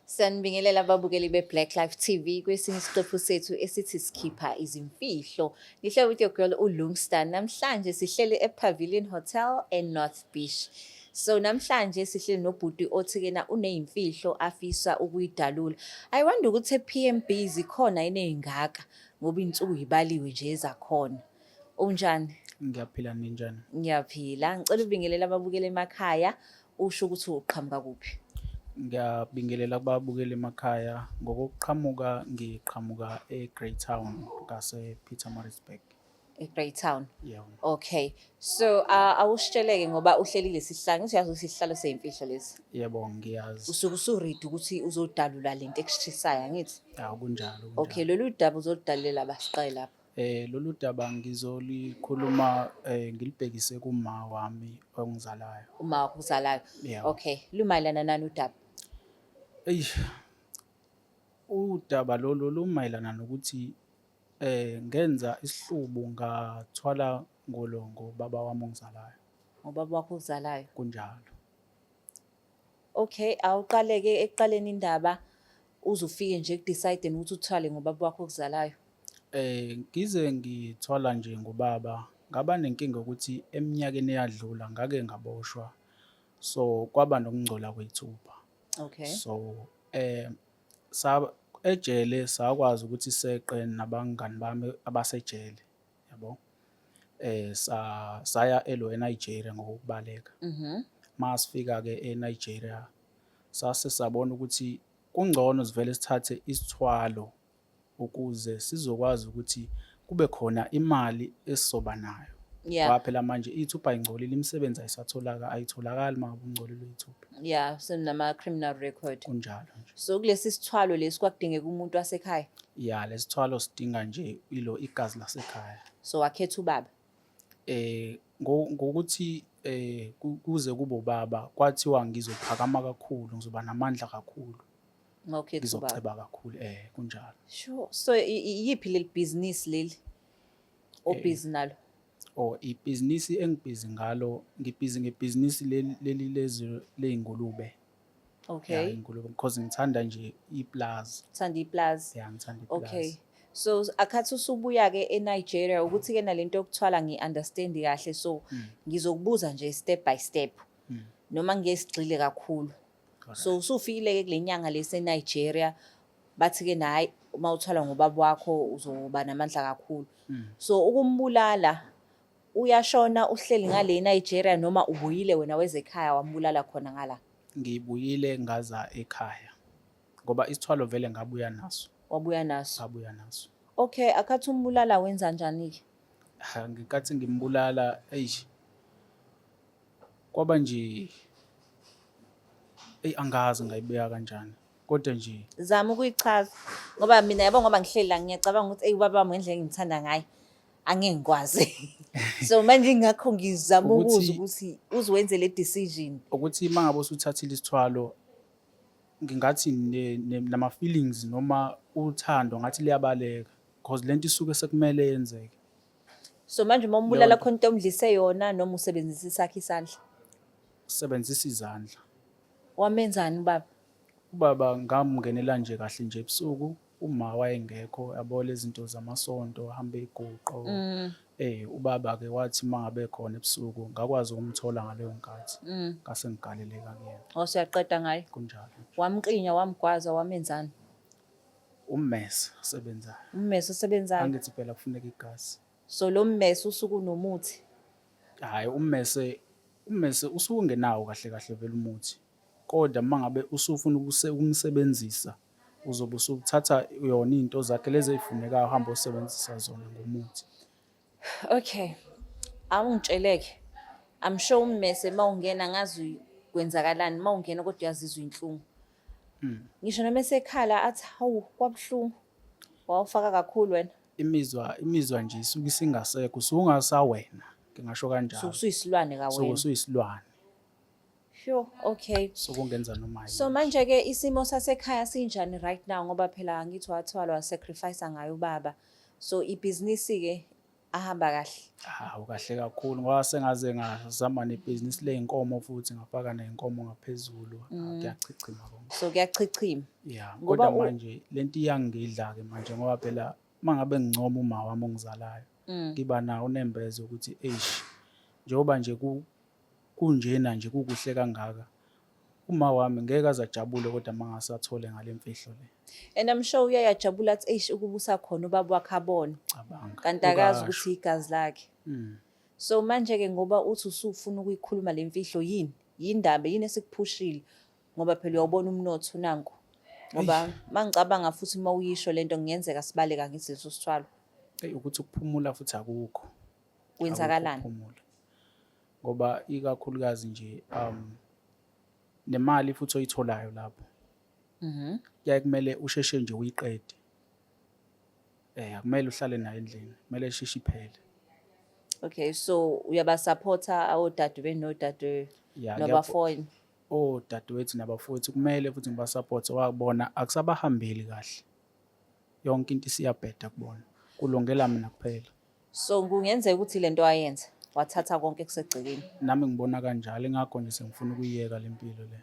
Sanibingelela ababukeli be-Black Life TV kwesinye isiqephu sethu esithi sikhipha izimfihlo. Ngihleli with your girl uLungstar. Namhlanje sihleli ePavilion Hotel eNorth Beach. So namhlanje sihleli nobhuti othi kena uneyimfihlo afisa ukuyidalula. I wonder ukuthi e-PMB zikhona yini ey'ngaka ngoba iy'nsuku yibaliwe nje ezakhona. Unjani? Ngiyaphila, ninjani? Ngiyaphila. Ngicela ubingelele ababukeli emakhaya usho ukuthi uqhamuka kuphi. Ngiyabingelela kubabukeli emakhaya. Ngokokuqhamuka ngiqhamuka eGreytown ngase-Pietermaritzburg. EGreytown. Yebo. Okay. So awusitsheleke ngoba uhleli lesihlalo. Ngithi uyazi ukuthi isihlalo seyimfihlo lesi. Yebo, ngiyazi. Usuke usu-ready ukuthi uzodalula lento ekushisayo, angithi? Ya, kunjalo. Okay, lolu daba uzoludalulela basiqale lapho. Lolu daba ngizolikhuluma ngilibhekise kuma wami ongizalayo. Uma wakho uzalayo. Yebo. Okay, lumayelana nani udaba? Eyi, udaba lolu lumayelana nokuthi ngenza isihlubu ngathwala ngolo ngobaba wami ongizalayo. Ngobaba wakho uzalayo. Kunjalo. Okay, awuqaleke ekuqaleni indaba uze ufike nje eku-decide ukuthi uthwale ngobaba wakho okuzalayo. Ngize ngithwala nje ngobaba, ngaba nenkinga yokuthi eminyakeni eyadlula ngake ngaboshwa, so kwaba nokungcola kwey'thupha. So sa ejele sakwazi ukuthi seqe nabangani bami abasejele, yabo. Sa saya elo eNigeria ngokubaleka. Masifika-ke eNigeria sase sabona ukuthi kungcono sivele sithathe isithwalo ukuze sizokwazi ukuthi kube khona imali esizoba nayo. Ngoba phela manje iy'thupha ay'ngcolile, imisebenzi ayisatholakali, ayitholakali uma ngabe ungcolile iy'thupha. Yeah, senama criminal record. Kunjalo nje. So kulesi sithwalo lesi kwakudingeka umuntu wasekhaya. Ya, lesithwalo sidinga nje ilo igazi lasekhaya. So wakhetha ubaba. Ngokuthi kuze kube ubaba kwathiwa ngizophakama kakhulu, ngizoba namandla kakhulu. Ngokhetha ubaba. Ngizoceba kakhulu, kunjalo. Sure. So iyiphi leli business leli obhizi nalo? Oh, ibhizinisi engibhizi ngalo, ngibhizi ngebhizinisi leli lezi ley'ngulube. Ya, iy'ngulube because ngithanda nje iplazi. Uthanda iplazi. Ya, ngithanda iplazi. Okay. So akhathi usubuya ke eNigeria ukuthi ke nalento yokuthwala ngi-understand kahle, so ngizokubuza nje step by step. Noma ngeke sigxile kakhulu. So usufikile ke kule nyanga lesi eNigeria, bathi ke nayi uma uthwala ngobaba wakho uzoba namandla kakhulu. So ukumbulala uyashona uhleli ngale eNigeria noma ubuyile wena wezekhaya wambulala khona ngala? Ngibuyile ngaza ekhaya ngoba isithwalo vele ngabuya naso. Wabuya naso. Ngabuya naso. Okay, akhathi umbulala wenza njani ke? Ha, ngenkathi ngimbulala, eish, kwaba nje, eyi, angazi ngayibeka kanjani kodwa nje. Zama ukuyichaza ngoba mina yabo ngoba ngihleli la ngiyacabanga ukuthi eyi, ubaba wami ngendlela engimthanda ngayo angeke ngikwazi. So manje ingakho ngizama ukuzwa ukuthi uziwenze le decision. Ukuthi uma ngabe usuthathile isithwalo, ngingathi nama-feelings noma uthando ngathi liyabaleka because lento isuke sekumele yenzeke. So manje uma umbulala khona into omdlise yona noma usebenzisa isakhe isandla? Usebenzisa izandla. Wamenzani ubaba? Ubaba ngamngenela nje kahle nje ebusuku, uma wayengekho, yabo lezi zinto zamasonto, hamba iguqo. Ubaba-ke wathi uma ngabe khona ebusuku ngakwazi ukumthola ngaleyo nkathi. Ngase ngigaleleka kuyena. Wase uyaqeda ngaye? Kunjalo. Wamklinya, wamgwaza, wamenzani? Ummese osebenzayo. Ummese osebenzayo. Angithi phela kufuneka igazi. So lo mmese usuke unomuthi? Hhayi, ummese usuke ungenawo kahle kahle vele umuthi. Kodwa uma ngabe usufuna ukumsebenzisa uzobe usuthatha yona iy'nto zakhe lezi ey'funekayo uhambe osebenzisa zona ngomuthi. Okay. Awungitsheleke. I'm sure ummese uma ungena ngazi kwenzakalani uma ungena kodwa uyazizwa inhlungu. Ngisho noma esekhala athi hawu kwabuhlungu. Wawufaka kakhulu wena. Imizwa nje isuke isingasekho, usuke ungasawena, ngingasho kanjalo. Usuke usuyisilwane kawena. Usuke usuyisilwane. Sure, okay. So kungenza noma yini. So manje ke isimo sasekhaya sinjani right now ngoba phela angithi wathwalwa sacrifice ngayo ubaba. So ibhizinisi ke Ahamba kahle. Hawu, kahle kakhulu ngoba sengaze ngazama nebhizinisi ley'nkomo futhi ngafaka ney'nkomo ngaphezulu. Kuyachichima konke. So kuyachichima. Ya, Ngoba kodwa manje lento iyangidla-ke manje ngoba phela uma ngabe ngincoma uma wami ongizalayo, ngiba nawo unembeza ukuthi eish, njengoba nje kunjena nje kukuhle kangaka, uma wami ngeke aze ajabule kodwa uma ngase athole ngale mfihlo le. And I'm sure uyaye ajabule athi eish, ukuba usakhona ubaba wakhe abone. Cabanga. Kanti akazi Ukasho. ukuthi igazi lakhe. So manje-ke ngoba uthi usufuna ukuyikhuluma le mfihlo, yini? Yindaba yini esikuphushile? Ngoba phela uyawubona umnotho nanku. Ngoba mangicabanga futhi uma uyisho lento kungenzeka sibaleka ngithi leso sithwalo. Eyi, ukuthi ukuphumula futhi akukho. Kwenzakalani? Akukho ukuphumula. Ngoba ikakhulukazi nje nemali futhi oyitholayo lapho. Kuyaye kumele usheshe nje uyiqede. Akumele uhlale nayo endlini, kumele isheshe iphele. Okay, so uyabasupporta odadewenu nodadewenu Ya, nabafowenu? Odadewethu nabafowethu kumele futhi ngibasupporte, wabona akusabahambeli kahle. Yonke into isiyabheda kubona. Kulungela mina kuphela. So kungenzeka ukuthi lento ayenza wathatha konke kusegcekeni. Nami ngibona kanjalo, ingakho nje sengifuna ukuyiyeka le mpilo le.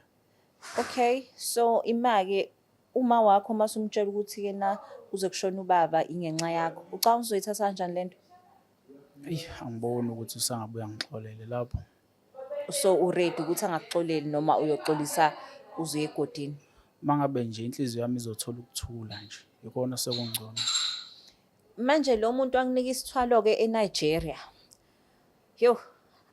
Okay, so ima-ke uma wakho masumtshela ukuthi ke na kuze kushone ubaba ingenxa yakho, ucabanga uzoyithatha kanjani lento? Eyi, angiboni ukuthi usangabuya ngixolele lapho. So u-ready ukuthi angakuxoleli noma uyoxolisa uze uye egodini? Uma ngabe nje inhliziyo yami izothola ukuthula nje, ikona sekungcono. Manje lo muntu akunika isithwalo-ke eNigeria. Yo,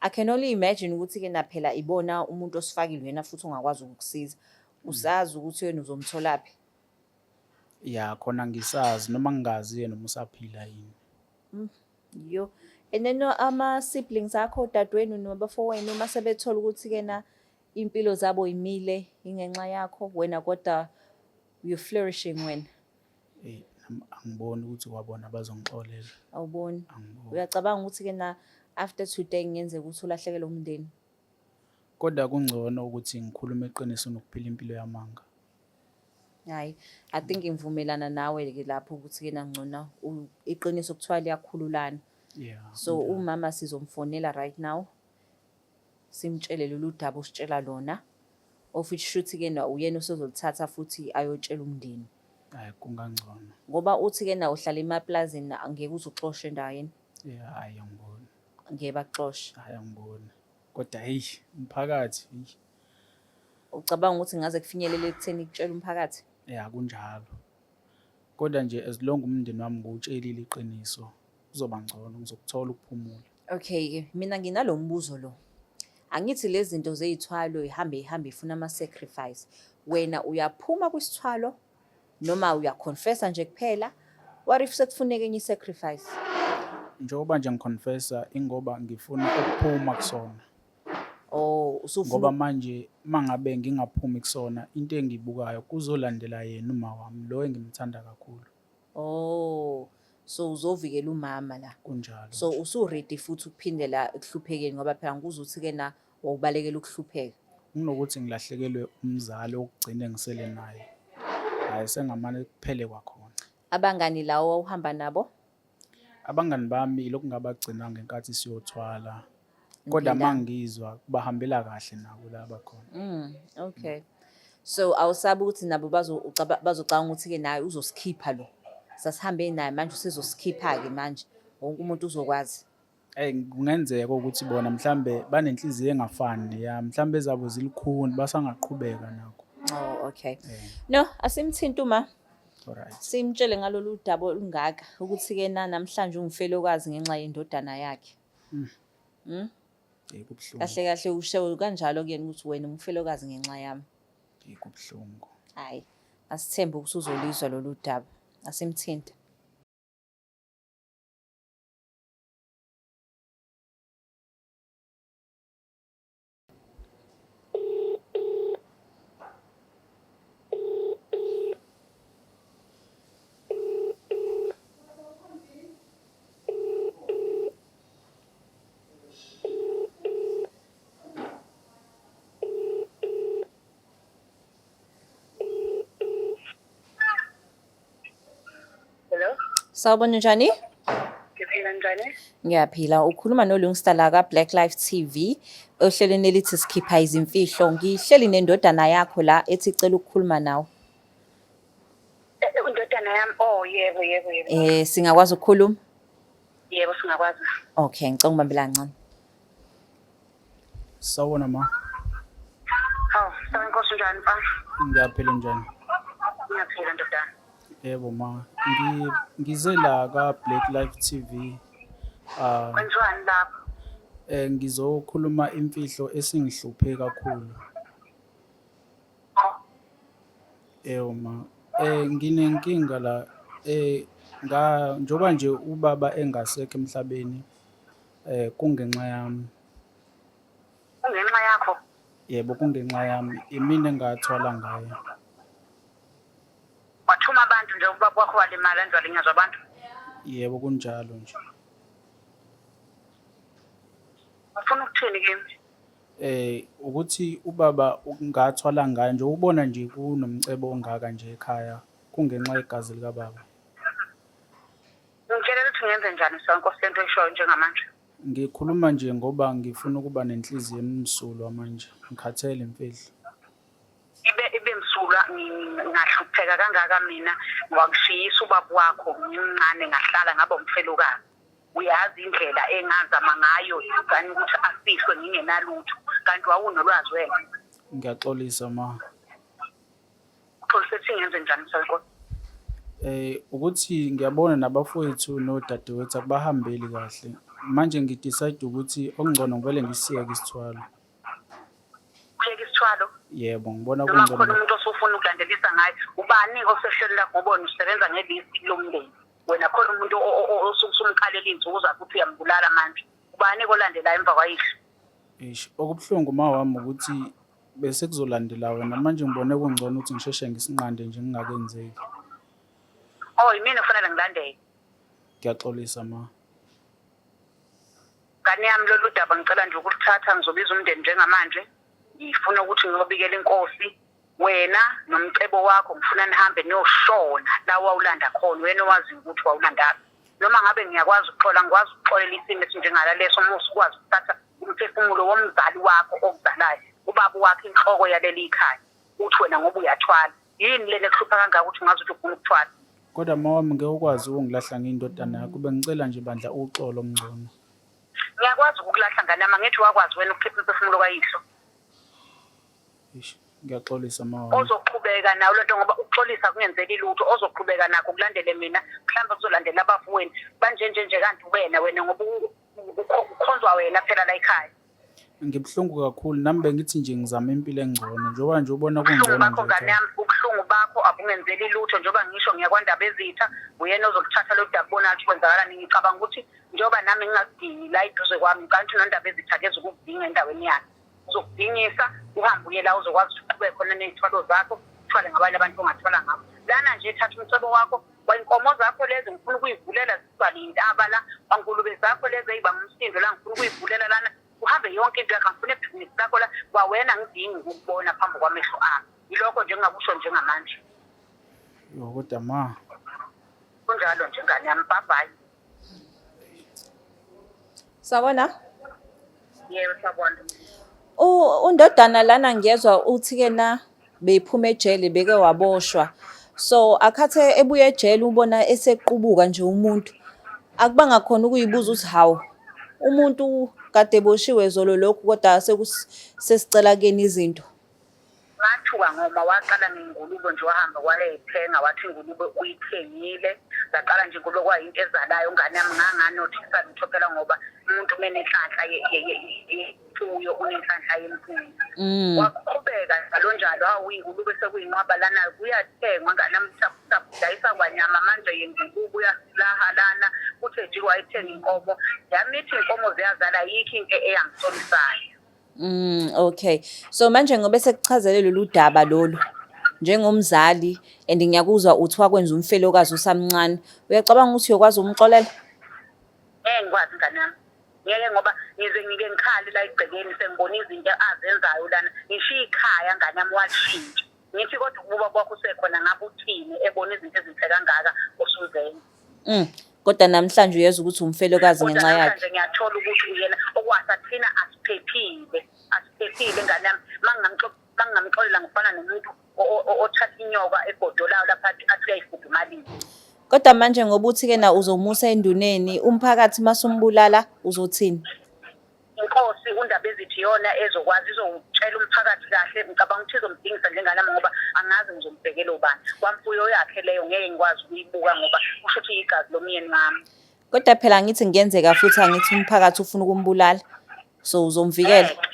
I can only imagine ukuthi-ke na phela ibona umuntu osifakile wena futhi ongakwazi ukukusiza. Usazi ukuthi wena uzomtholaphi? Ya, khona ngisazi noma ngingazi noma usaphila yini. Yo. And then ama-siblings akho, odadewenu nabafowenu uma sebethola ukuthi-ke na iy'mpilo zabo yimile ingenxa yakho, wena kodwa you flourishing wena. Eyi, nami angiboni ukuthi kwabona bazongixolela. Awuboni? Angiboni. Uyacabanga ukuthi-ke na after today kungenzeka ukuthi ulahlekelwe umndeni? Kodwa kungcono ukuthi ngikhulume iqiniso nokuphila impilo yamanga. Hhayi, I think ngivumelana nawe-ke lapho ukuthi-ke na ngcono iqiniso kuthiwa liyakhululana. Yeah. So umama sizomfonela right now, simtshele lolu daba ositshela lona. Of which shuthi-ke na uyena osezolithatha futhi ayotshela umndeni. Hhayi, kungangcono. Ngoba uthi-ke na uhlala emaplazini, angeke uze uxoshwe endaweni. Yeah, hhayi angiboni. Ngeke bakuxoshe. Hhayi angiboni. Kodwa heyi, umphakathi, heyi. Ucabanga ukuthi ngaze kufinyelele ekutheni kutshele umphakathi? Ya, kunjalo. Kodwa nje as long umndeni wami ngiwutshelile iqiniso, kuzoba ngcono, ngizokuthola ukuphumula. Okay-ke, mina nginalo mbuzo lo. Angithi lezi zinto zey'thwalo ihambe ihambe ifuna ama-sacrifice. Wena uyaphuma kwisithwalo noma uyaconfessa nje kuphela? What if sekufuneka enye i-sacrifice? Njengoba nje ngiconfessa ingoba ngifuna ukuphuma kusona. Oh, usufuna. Ngoba manje mangabe ngingaphumi kusona, into engiyibukayo kuzolandela yena uma wami lo engimthanda kakhulu. Oh, so uzovikela umama la. Kunjalo. So usu-ready futhi ukuphindela ekuhluphekeni ngoba phela ngikuzwa ukuthi-ke na wawubalekela ukuhlupheka. Kunokuthi ngilahlekelwe umzali okugcine ngisele naye. Hhayi, sengamane kuphele kwakhona. Abangani lawo wawuhamba nabo? Abangani bami ilokhu ngabagcina ngenkathi siyothwala. Kodwa Niphindanga. mangizwa kubahambela kahle nabo la bakhona. Okay. So awusabi ukuthi nabo bazocabanga ukuthi-ke naye uzosikhipha lo. Sasihambe naye, manje usezosikhipha-ke manje. Wonke umuntu uzokwazi. Eyi, kungenzeka ukuthi bona mhlambe banenhliziyo engafani neyami, mhlambe ezabo zilikhuni basangaqhubeka nakho. Oh, okay. No, asimthinte uma. Alright. Simtshele ngalolu daba olungaka ukuthi-ke na namhlanje ungumfelokazi ngenxa yendodana yakhe. Eh, kubuhlungu. Kahle kahle usho kanjalo kuyena ukuthi wena umfelokazi ngenxa yami. Eh, kubuhlungu. Hhayi, asithembe ukuthi uzolizwa lolu daba. Asimthinte. Hello. Sawubona, njani? Ngiphila. njani? Ngiyaphila. Ukhuluma noLungsta la ka-Black Life TV ohlelweni elithi sikhipha izimfihlo. Ngihleli nendodana yakho la ethi icela ukukhuluma nawe. Indodana yami, oh yebo yebo yebo. Singakwazi ukukhuluma? Yebo singakwazi. Okay, ngicela ungibambele kancane. Sawubona ma. Hawu, sawinkosi njani mfana? Ngiyaphila njani? Ngiyaphila ndodana. Yebo ma. Ngize la ka Black Life TV. Ah Kwenziwani lapho? Ngizokhuluma imfihlo esingihluphe kakhulu. Oh. Ewu ma. Nginenkinga la nga njoba nje ubaba engasekho emhlabeni kungenxa yami. Kungenxa yakho? Yebo kungenxa yami, imina engathwala ngaye. Wathuma abantu nje ubaba wakho walimala nje walinyazwa abantu? Yebo kunjalo nje. Ufuna ukuthini kimi? Ukuthi ubaba ngathwala ngaye nje ubona nje kunomcebo ongaka nje ekhaya kungenxa yegazi likababa. Ngitshelela ukuthi ngenze njani sonke lento oyishoyo njengamanje. Ngikhuluma nje ngoba ngifuna ukuba nenhliziyo emsulwa manje, ngikhathele imfihlo. Ibe msulwa ngahlupheka kangaka mina wakushiyisa ubaba wakho ngimncane ngahlala ngaba umfelokazi. Uyazi indlela engazama ngayo ingane ukuthi afihlwe ngingenalutho kanti wawunolwazi wena. Ngiyaxolisa ma. Uxolise ukuthi ngenze njani msawinkosi? Ukuthi ngiyabona nabafowethu nodadewethu akubahambeli kahle. Manje ngidecide ukuthi okungcono ngivele ngisiyeke isithwalo. Uyeke isithwalo? Yebo, ngibona Noma kungcono. khona umuntu osufuna ukulandelisa ngaye, ubani osehleli lakho ngoba wena usebenza ngelist lomndeni. Wena khona umuntu osuke usumkhalela iy'nsuku zakho ukuthi uyambulala manje. Ubani kolandelayo emva kwayihlo? Eish, okubuhlungu ma wami ukuthi bese kuzolandela wena manje ngibone kungcono ukuthi ngisheshe ngisinqande nje ngingakenzeki. Oh, yimina kufanele ngilandele. Ngiyaxolisa ma. Ngane yami lolu daba ngicela nje ukuluthatha ngizobiza umndeni njengamanje. Ngifuna ukuthi ngiyobikela inkosi wena nomcebo wakho ngifuna nihambe niyoshona la wawulanda khona wena owaziyo ukuthi wawulandaphi. Noma ngabe ngiyakwazi ukuxola ngikwazi ukuxolela isimo esinjengalaleso uma usukwazi ukuthatha umphefumulo womzali wakho okuzalayo ubaba wakho inhloko yaleli khaya uthi wena ngoba uyathwala yini lena ekuhlupha kangaka ukuthi ungaze uthi ufuna ukuthwala. Kodwa ma wami ngeke ukwazi ukungilahla ngiyindodana yakho, bengicela nje bandla uxolo ngcono. Ngiyakwazi ukukulahla ngane yami, angithi wakwazi wena ukukhipha umphefumulo kayihlo. Eish, ngiyaxolisa ma wami. Ozoqhubeka nayo lento ngoba ukuxolisa kungenzeli lutho, ozoqhubeka nakho kulandele mina, mhlawumbe kuzolandela abafowenu banjenje nje kanti wena wena ngoba ukhonzwa wena phela la ekhaya. Ngibuhlungu kakhulu nami bengithi nje ngizama impilo engcono njengoba nje ubona kungcono bakho ngane yami, ubuhlungu bakho abungenzeli lutho njengoba ngisho ngiyakwandaba ezitha uyena ozokuthatha lo daba ubona ukuthi kwenzakalani. Ngicabanga ukuthi njengoba nami ngingakudingi la eduze kwami ngicabanga ukuthi nondaba ezitha akeze ukukudinga endaweni yakhe. Uzokudingisa uhambe uye la uzokwazi ukuthi uqhubeke khona ney'thwalo zakho uthwale ngabanye abantu ongathwala ngabo. Lana nje thatha umcebo wakho kwayinkomo zakho lezi ngifuna ukuyivulela zigcwale intaba la, kwangulube zakho lezi ey'banga umsindo la ngifuna ukuyivulela lana, uhambe yonke into yakho angifuni ebhizinisi lakho la, kwawena ngidingi ukukubona phambi kwamehlo ami. Yilokho nje engingakusho njengamanje. Yo kodwa ma. Kunjalo nje ngane yami, bye bye. Sawubona? Yebo sawubona. Undodana lana ngiyezwa uthi ke na bephuma ejele beke waboshwa. So akhathe ebuya ejele ubona esequbuka nje umuntu. Akubanga khona ukuyibuza ukuthi hawu umuntu kade eboshiwe zolo lokhu kodwa sesicela kuyena izinto. Ngathuka ngoba waqala ngengulube nje wahamba wayeyithenga wathi ingulube uyithengile. Ngaqala nje ingulube kwayinto ezalayo ngane yami nganganothisa lutho phela ngoba umuntu menenhlanhla yemfuyo unenhlanhla yemfuyo. Waqhubeka njalo njalo hawu ingulube sekuyinqwaba lana kuyathengwa ngane yami dayisa kwanyama manje yengulube uyasilaha lana uthe nje wayithenga inkomo yamithi inkomo ziyazala ayikho into eyangisolisayo. Okay. So manje ngoba sekuchazele lolu daba lolu njengomzali and ngiyakuzwa uthi wakwenza umfelokazi usamncane, uyacabanga ukuthi uyokwazi ukumxolela? Ngeke ngikwazi ngane yami. Ngeke ngoba ngize ngike ngikhale la egcekeni sengibona izinto azenzayo lana. Ngishiya ikhaya ngane yami washintsha. Ngithi kodwa ukuba kwakho usekhona ngabe uthini ebona izinto ezinhle kangaka osuzenza. Kodwa namhlanje uyezwa ukuthi umfelokazi Kodwa ngenxa yakhe. namhlanje ngiyathola ukuthi uyena okwasa thina asiphephile, asiphephile ngane yami. Mangingamxolela ngifana nomuntu othatha inyoka egodolayo lapha athi uyayifudumalisa. Kodwa manje ngoba uthi-ke na uzomusa enduneni, umphakathi masumbulala uzothini? Inkosi uNdabezitha iyona ezokwazi, izowutshela umphakathi kahle. Ngicabanga ukuthi izomdingisa njengane yami ngoba angazi ngizombhekela ubani. Kwamfuyo yakhe leyo ngeke ngikwazi ukuyibuka ngoba kusho ukuthi igazi lomyeni wami. Kodwa phela angithi kungenzeka futhi angithi umphakathi ufuna ukumbulala. So uzomvikela. Ngeke.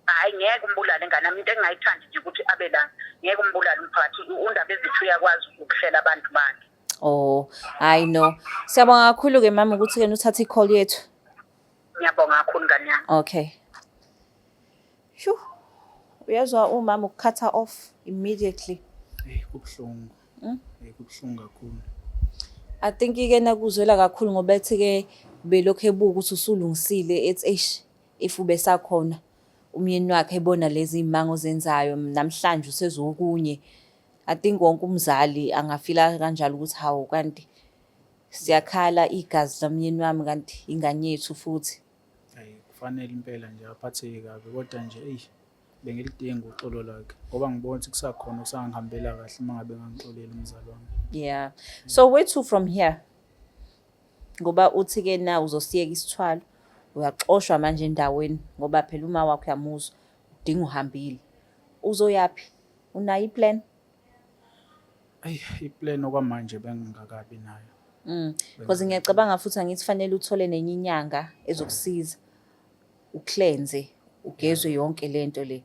Hhayi ngeke umbulale ngane yami, into engingayithandi nje ukuthi abe lana. Ngeke umbulale umphakathi, uNdabezitha uyakwazi ukuhlela abantu bakhe. Oh, hayi no. Siyabonga kakhulu-ke mama ukuthi-ke uthathe i-call yethu. Ngiyabonga kakhulu ngane yami. Okay. Phew. Uyezwa umama uku-cut-a off immediately. Eyi kubuhlungu. Eyi kubuhlungu kakhulu. I think ke nakuzwela kakhulu ngoba ethi ke belokhu ebuka ukuthi usulungisile ethi eish if ubesakhona umyeni wakhe ebona lezi iy'mango ozenzayo namhlanje usezokunye. I think wonke umzali angafila kanjalo ukuthi hawu kanti siyakhala igazi lamyeni wami kanti ingane yethu futhi. Ayi kufanele impela nje aphatheke kabi kodwa nje eyi bengilidinga uxolo lwakhe ngoba ngibona ukuthi kusakhona okusangihambela kahle uma ngabe ngangixolela umzali wami. Yeah. So where to from here? Ngoba uthi ke na uzosiyeka isithwalo. Uyaxoshwa manje endaweni ngoba phela uma wakho uyamuzwa udinga uhambile. Uzoyaphi? Unayo i-plan? Ayi i-plan okwamanje bengingakabi nayo. Because ngiyacabanga futhi angithi fanele uthole nenye inyanga ezokusiza u-cleanse, ugezwe yonke lento le.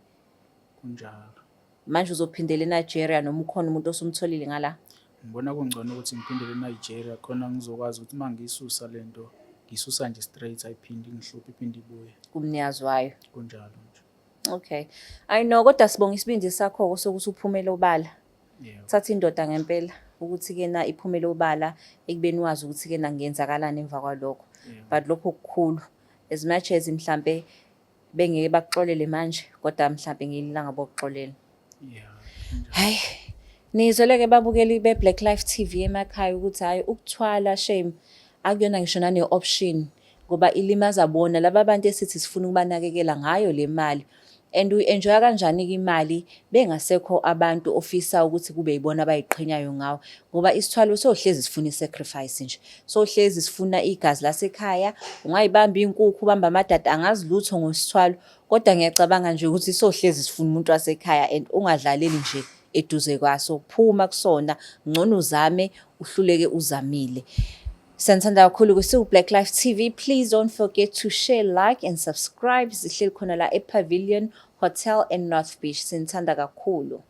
Kunjalo. Manje uzophindela eNigeria noma ukhona umuntu osumtholile ngala? Ngibona kungcono ukuthi ngiphindele eNigeria khona ngizokwazi ukuthi uma ngiyisusa lento ngiyisusa nje straight ayiphindi ingihluphe iphinde ibuye. Kumnikazi wayo. Kunjalo nje. Okay. I know kodwa sibonga isibindi sakho sokuthi uphumele obala. Yebo. Thatha indoda ngempela ukuthi ke na iphumele obala ekubeni wazi ukuthi ke na ngenzakalani emva kwalokho. Yebo. But lokho kukhulu as much as mhlambe bengeke bakuxolele manje kodwa mhlambe ngelinye ilanga bokuxolela. Yeah. Kunjalo. Hayi, nizwele-ke babukeli be-Black Life TV emakhaya ukuthi hhayi ukuthwala shame akuyona ngisho nane-option ngoba ilimaza bona laba bantu esithi sifuna ukubanakekela ngayo le mali. And uyi-enjoya kanjani-ke imali bengasekho abantu ofisa ukuthi kube yibona abayiqhenyayo ngawe ngoba isithwalo sohlezi sifuna i-sacrifice nje, sohlezi sifuna igazi lasekhaya. Ungayibamba iy'nkukhu ubambe amadada angazi lutho ngosithwalo kodwa ngiyacabanga nje ukuthi sohlezi sifuna umuntu wasekhaya and ungadlaleli nje eduze kwaso, phuma kusona, ngcono uzame uhluleke uzamile. Siyanithanda kakhulu kusiwu Black Life TV. Please don't forget to share, like and subscribe. Sihleli khona la ePavilion Hotel in North Beach. Sinithanda kakhulu.